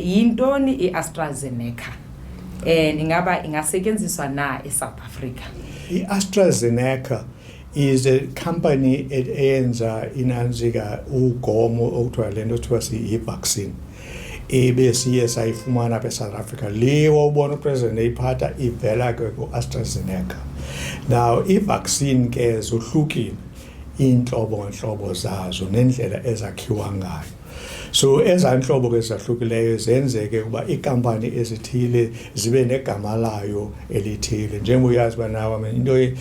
Yintoni iAstraZeneca and ingaba ingasetyenziswa na eSouth Africa? I-AstraZeneca is a company eyenza inantsika, ugomo okuthiwa le nto kuthiwa siyi-vaccine ebe siye sayifumana apha eSouth Africa. Le wawubona upresident eyiphatha ivela ke ku-AstraZeneca. Now i-vaccine ke zohlukile iintlobo ngeentlobo zazo nendlela ezakhiwa ngayo. So ezaa ntlobo ke zahlukileyo zenzeke ukuba iikampani ezithile zibe negama layo elithile, njengoba uyazi uba nawe into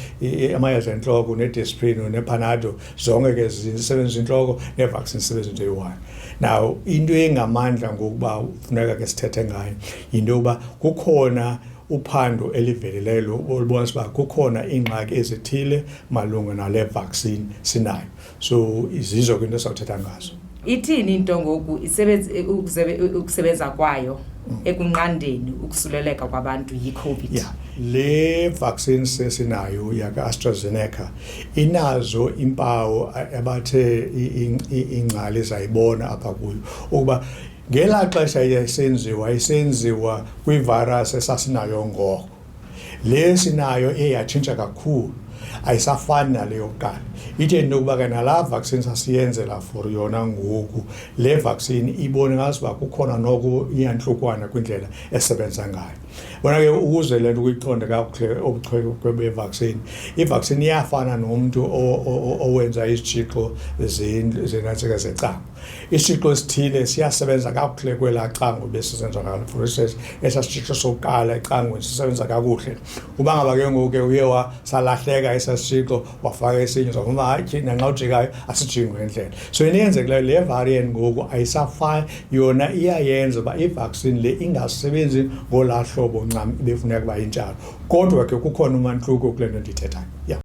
amayeza entloko neDisprin nePanado zonke ke zisebenzisa intloko, nevaccine isebenzisa into eyi-one. Now into engamandla ngokuba funeka ke sithethe ngayo yinto yokuba kukhona uphando elivelileyo olubonisa uba kukhona iingxaki ezithile malunga nale vaccine sinayo. So zizo ke into esawuthetha ngazo. Ithini into ngoku ukusebenza kwayo ekunqandeni ukusuleleka kwabantu yi-COVID? Yeah, le vaccine sesinayo yaka-AstraZeneca inazo impawu abathe ingcali zayibona apha kuyo ukuba ngelaa xesha yayisenziwa, isenziwa kwivirus esasinayo ngoko. Le sinayo iye yatshintsha kakhulu, ayisafani nale yokuqala. Ithe into yokuba ke nalaa vaccine sasiyenzela for yona ngoku, le vaccine ibonakala uba kukhona noko iyantlukwana kwindlela esebenza ngayo. Bona ke, ukuze le nto kuyiqonde kakuhle obuchwepheshe bevaccine, ivaccine iyafana nomntu owenza izitshixo zenantsika zecango. Isitshixo esithile siyasebenza kakuhle kwelaa cango besisenza ngalo. For instance, esaa sitshixo sokuqala ecangweni sisebenza kakuhle. Uba ngaba ke ngoku ke uye wasalahleka esaa sitshixo, wafaka esinye, uzawufuna uba hayi, nanxa ujikayo asijiki ngendlela. So into eyenzekileyo, le variant ngoku ayisafani. Yona iyayenza uba ivaccine le ingasebenzi ngolaa hlobo ncam ibefuneka uba injalo, kodwa ke kukhona umahluko kule nto ndiyithethayo, yeah.